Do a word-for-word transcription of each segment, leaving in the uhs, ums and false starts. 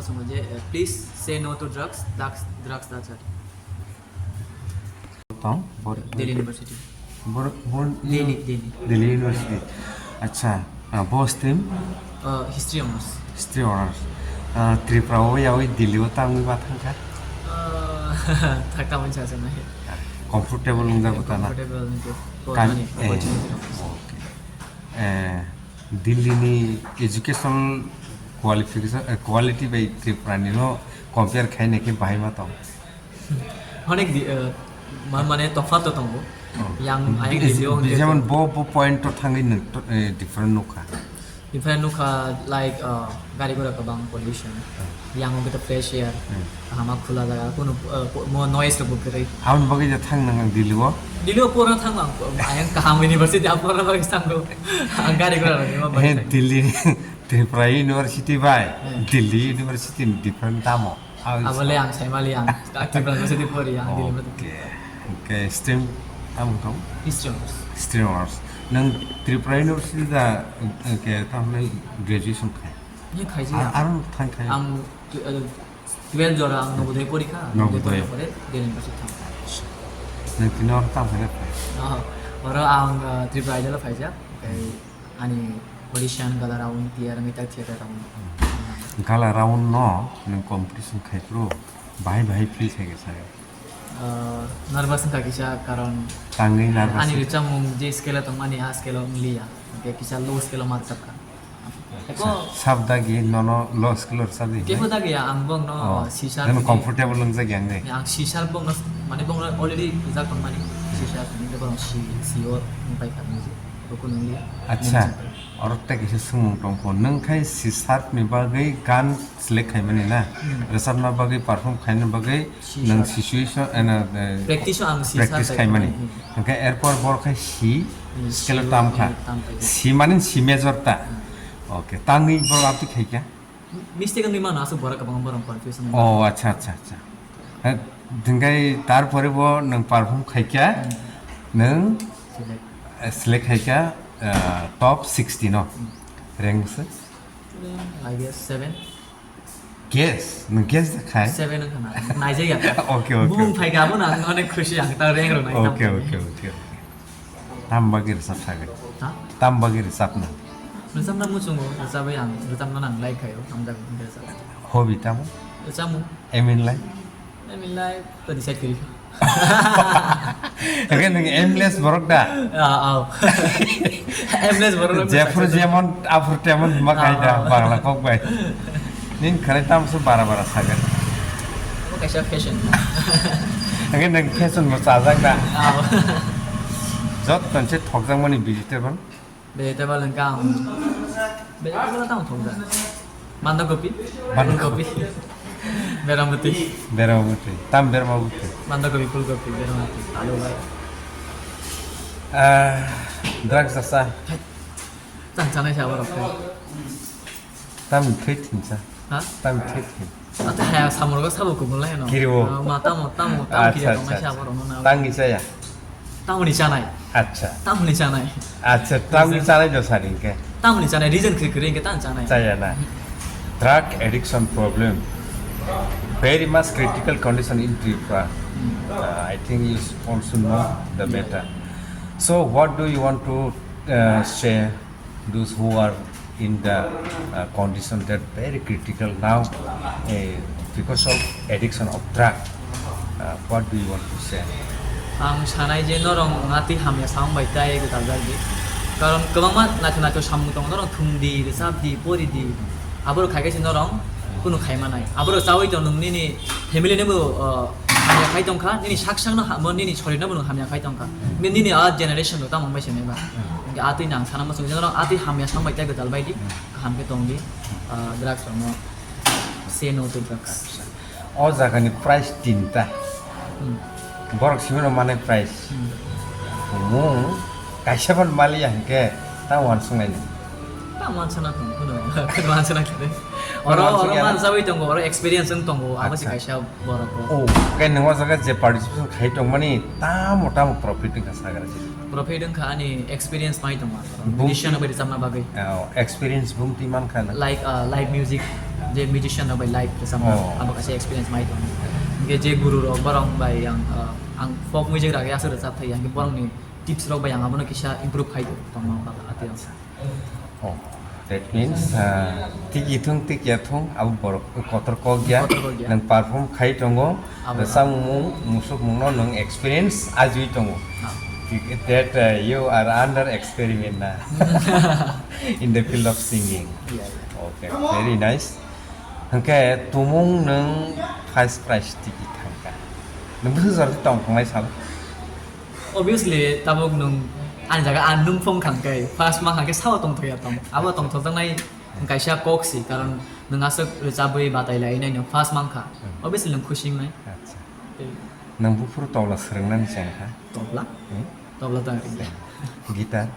Somo je, eh, please say no to drugs, drugs, drugs da char. Tong, bor-, Delhi University. Bor-, bor-, Delhi, Delhi. Delhi University. Acha, ah, bo stream? Uh, history honors. History honors. Ah, Tripura o yawi Delhi o tangwi ma thangkha? Uh, thakta mansa se nahi. Comfortable wngjago ta na? Comfortable wngjago. Kan-, Opportunity eh, rok. Okay. Eh, Delhi ni education qualification, eh, quality bai Tripura ni no compare khaina khe bahai ma tong? Onek di, eh, ma-, mane tofat to tongo. Oh. Yang ayang Di-, Delhi o hwnkhe jemon to bo, bo point to thangwi nwng to, eh, different nukha. Different nukha, like, uh, gari gura kwbang pollution. Hmm. Yang o khe fresh air. Hmm. Kaham a khula jaga, kunu, uh, po-, mo noise rok bo kwrwi. Aboni bagwi je thang nang ang Delhi o? Delhi o porna thang ang, ayang kaham university a porna bagwi thango. Ang gari gura rok ni ma He, bagwi thang. Delhi, Tripura University bai Hmm. Delhi University ni different tamo? How is Abo le that? Ang saimali ang, Tripura University pori ang, Delhi University. Okay. Okay, stream tamo tong? History honors. History honors. Nang Tripura University da, okay, tamo graduation khai? Ye khaisi Ar-, ang. Aro thang khai? Ang tw-, uh, twelve jora ang Navodaya porikha, Navodaya. Navodaya pore Delhi University thang. Nang tini oro tamo khai? Oh, oro ang, uh, Tripura Idol o phaijak. Okay. Ani audition gala round clear wngwi tak theater round. Gala round no nwng competition khai phuru bahai bahai feel khai khe saga? Uh, nervous wngkha kisa, karon Tangwi nervous ani wngkha. Rwchapmung je scale o tongmani a scale o wngliya. Hwnkhe kisa low scale o ma rwchapkha. Eko Sab dagi nono low scale o rwchapdi Kebo hinwi? Dagiya, ang bongno, Oh, uh, sisar nang bini comfortable wngjakya hinwi? Ang sisar bongno, mane bongno already rijak tongmani sisar, hinwi borok si, si o wngpai kha hinwi. Rukun wngya. Acha, oro tei kaisa swngmung tongkho. Nwng khai C-sharp ni bagwi gan select khaimani na? Hmm. Rwchapna bagwi, perform khaina bagwi C-sharp. Nwng situation, eh, na, eh, Practice o ang C-sharp practice bai khaimani. Khaimani. Hwnkhe erpor bor khai C Hmm, scale o C o tam kha. Tam kha. C mani C major ta. Hmm. Okay, tangwi bor abdi khaikha? Mistake wngwi mano, aswk borok kwbangma borok confuse wngwi mano. Oh, acha, acha, acha. Eh, hwnkhe tarpore bo nwng perform khaikha, Hmm. nwng, Select. Eh, select khaikha, eh, top sixty no. Hmm. Rank se? I guess seven. Guess? Nwng guess da khai? Seven wngkha na? Naijak ya. Okay, okay, Bumung okay. Phaikha abo na, ang onek khusi, ang ta rank rok nai Okay, tam okay, okay, okay. Tam bagwi rwchap sagwi? Ha? Tam bagwi rwchapna? Rwchapna muchungo, rwchapwi ang, rwchapna nang like khaio, hamjak wngkhe rwchap. Hobby tamo? Rwchapmung. Aim in life? Aim in life to decide kwrwi. Hwnkhe nwng aimless borok da? Ah, ah. Aimless borok no Jephru sasa. Jemon, aphru temon hwnma khai da, Ah, ah. Bangla kok bai. Nini khanai tamo se bara bara sagan. Omo kaisa fashion. Hwnkhe nwng fashion bo chajak da? Ah. Jotto se thokjakmani vegetable? Vegetable hwnkhe ang, vegetable tamo thokjak? Bandakopi, Bandakopi. Phulkopi, Berambuti. Berambuti. Tam Berambuti. Bandakopi, phulkopi, Berambuti, alu bai. Ah, drugs asa. Hai. Tang chanai sa borok khe. Tam thwi thinsa. Ha? Tam thwi thin. Ate haya samurgo sabo kubun lai no. Kiriwo. Ah, ma tamo, tamo, tamo Acha, kiriya acha, tongnai acha. Sabo rokno na. Tangwi chaya? Tamoni chanai. Acha. Tamoni chanai. Acha, tangwi chanai do sari hwnkhe? Tamoni chanai, reason khe kwrwi hwnkhe tang chanai. Chaya na. Drug addiction problem. Very much critical condition in Tripura. Hmm. Uh, I think you s-, also know the Yeah. matter. So what do you want to, uh, say those who are in the, uh, condition that very critical now, eh, because of addiction of drug. Uh, what do you want to say? Ang sanai je norok natwi hamya samung bai tai gwdaljakdi. Karon kwbangma naithok naithok samung tongo, norok thwngdi, rwchapdi, poridi. Aborok khaikhe se norok kunu khaimanai. Aborok chaui tong nwng nini family nibo, uh, hamya khai tongkha, nini sak sakno ha-, bo nini sorirno bo nwng hamya khai tongkha. Hwnkhe nini a generation rok tamo wngbai se naiba. Hmm. Hwnkhe atwi nang sana muchung, norok atwi hamya samung bai tei gwdal baidi, Hmm. kaham khe tongdi, ah, drugs rokno say no to drugs. O jagani price tinta. Hmm. Borok simi rok mane price. Hmm. Mung kaisa ban maliya hwnkhe ta wansuk nai. Ta wansana thung, kuno, kuno wansana khe. Oro, oro wansuk ya? Mansawi tongo, oro experience wng tongo, abo se Acha. Kaisa. Borok o. Oh, khe nwng o jaga je participation khai tongmani tamo tamo profit wngkha sagra je? Profit wngkha ani experience pai tongo. Bung- Musician bai rwchapna bagwi. Oh, experience bumtwi mankha na? Like, uh, live music. je musician rok bai live rwchapna, Oh. abo kaisa experience mai tongo. Hwnkhe je guru rok borok bai ang, uh, ang folk music ragwi aswk rwchap thai, hwnkhe borokni tips rok bai ang abono kisa improve khai tongma atwi rok. Oh, that means, uh, tiki thung, tiki thung, abo borok kotor kok ya. Kotor kok ya. Nang perform khai tongo, Abo. Samung, musuk mungno nang experience ajui tongo. Ah. That, uh, you are under experiment na in the field of singing. Yeah, yeah. Okay, very nice. Hwnkhe tumung nwng first prize tiki thangkha. Nwng bwswk jora tong thangnai sal? Obviously, tabuk nwng ani jaga ang nwng phone khangkhe, first mankha khe sao tongthokya tong. Abo tongthokjaknai kaisa kok si, karon nwng aswk rwchabwi batai lainai nwng first mankha. Hmm. Obviously, nwng khusi wngnai. Acha. Tei Nwng buphuru tobla swrwngnani chengkha? Tobla? Hmm? Tobla ta ringya. Guitar?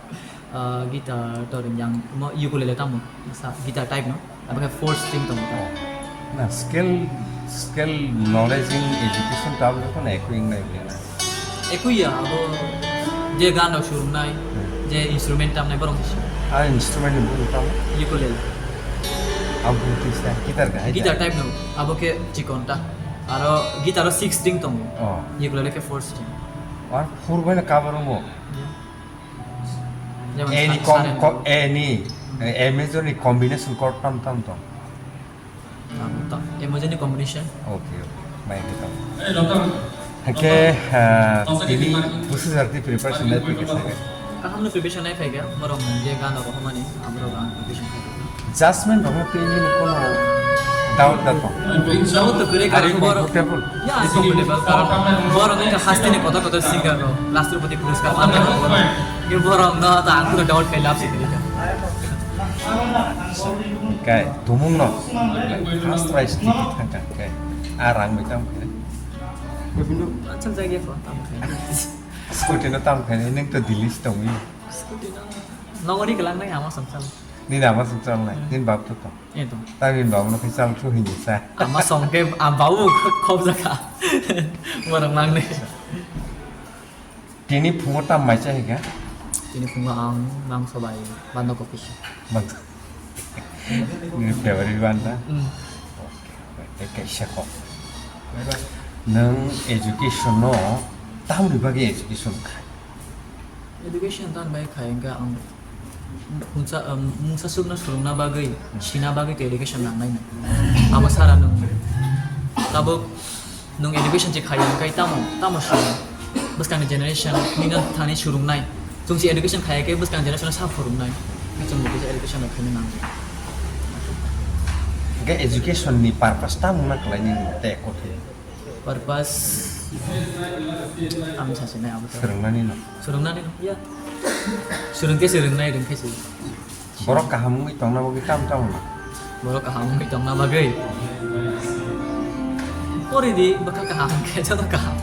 Ah, guitar to ringyang mo ukulele tamo. Sa guitar type no. Abo khe four string tong ta. Oh. Na scale, scale knowledge in education to abo joto na ekoi wngnai bole na. Ekoi ya abo je gan rok swrwngnai, Hmm. je instrument tamnai borok se. Ah, instrument ni buphuru tamo? Ukulele. Abo buphuru tisa guitar ka hai da? Guitar type no. Abo khe chikon ta. Aro guitar o six string tongo. Oh. Ukulele khe four string. Ar four bai na cover wngo? Yeah. Jemon Any sa-, com-, saren co-, tongo. Any, Hmm. eh, A major ni combination chord tam tam tong? Tam tam. A major ni combination. Okay, okay. Mai ke tong. Hake, ah, tini busi sarti preparation na tu kesa ke? Kaham no preparation nai phai kha, borok nang je gan rok hamani, aborok ang preparation khai kha. Jasmine rokno twi nini kono doubt da tong? Doubt to kwrwi, are you comfortable? Yeah, I'm comfortable, karon borok wngkha hasteni kotor kotor singer rok, Rashtrapati Puraskar manjak rok borok. Borok no ta ang kunu doubt khai lab se kwrwi kha. Kai, tumung no first prize twi thangkha, kai. A rang bai tam khe. Achal jagya ko tam khe. Scooty no tam khe, neng to Delhi se tongwi. Scooty no. Nogori kelang nai ama samsal. Nini ama song chal nai, Hmm. nini bab to tong. Eh, tong. Tang nini bab no khe chal thu hinwi sa. Ama song khe, ah, babu khop jaka. Borok mang nai. Tini phungo tam mai cha hika? Tini phungo ang mangso bai banda kopi. Banda. Nini favorite banda? Hmm. Okay, okay. Tei kaisa kok. Nwng education no tamni bagwi education khai? Education tan bai khai hwnkhe ang mungsa, um, mungsa sukna swrwngna bagwi, Hmm. sina bagwi to education nangnai no. Abo sara nwng tabuk nwng education se khai hwnkhe tamo, tamo swrwng bwskangni generation nini thani swrwngnai. Chwng se education khai khe bwskang generation sa phwrwngnai. Chwng bo kisa education rok khaina nango. Hwnkhe education ni purpose tamo wngna kwlai nini tei kothe? Purpose ang sasinai abo to. Swrwngnani no? Swrwngnani no, ya. Swrwng khe swrwngnai, rwng khe se. Borok kaham wngwi tongna bagwi tamo tamo no? Borok kaham wngwi tongna bagwi. Pori di, bwkha kaham khe joto kaham.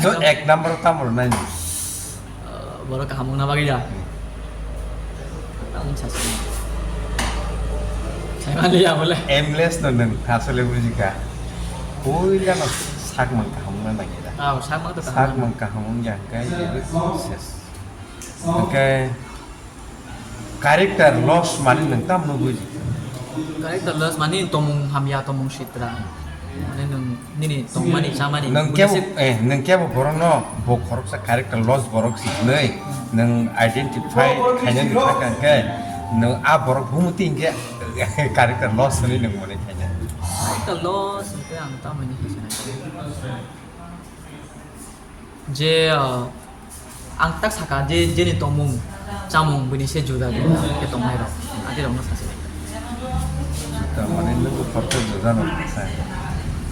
To ek number tamo rwnai ni? Uh, borok kaham wngna bagwi ya. Ang sasinai. Saimaliya bole. Aimless no nwng asole bujikha. Puila no sakmang kaham wngna nangi da. Ah, sakmang to kaham. Sakmang kaham wngya hwnkhe ses. Hwnkhe character loss mani nwng tamo no buji? Character loss mani tomung hamya, tomung sitra. Mane nwng nini tongmani, chamani, Nwng kebo, eh, nwng kebo borokno bo khoroksa character loss borok si hwnwi nwng identify khainani kha khe nwng a borok bumuti hinkhe character loss hwnwi nwng mone khainani. Character loss hwnkhe ang tamoni khe sanai. Je, ah, Ang tak saka je, jeni tongmung, chamung bini se juda juda khe tongnai rok. Ati rok no sasi. Juda mane nung korte juda no sa.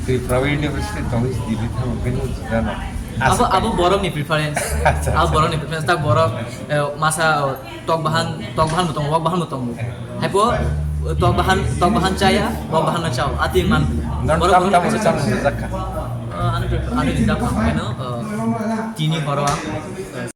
Tripura University tongwi Delhi thango khe nung juda no. Abo, abo borok ni preference. Acha, acha. Abo borok ni preference. Tak borok, eh, masa, eh, tok bahan, tok bahan bo tongo, wak bahan bo tongo. Haipo, tok bahan, tok bahan chaya, wak bahan no chao. Ati man. Non borok tam borok tam ni preference. Chang juda kha. Eh, ano prefer-, ano juda kha. Ano, eh, tini borok ang.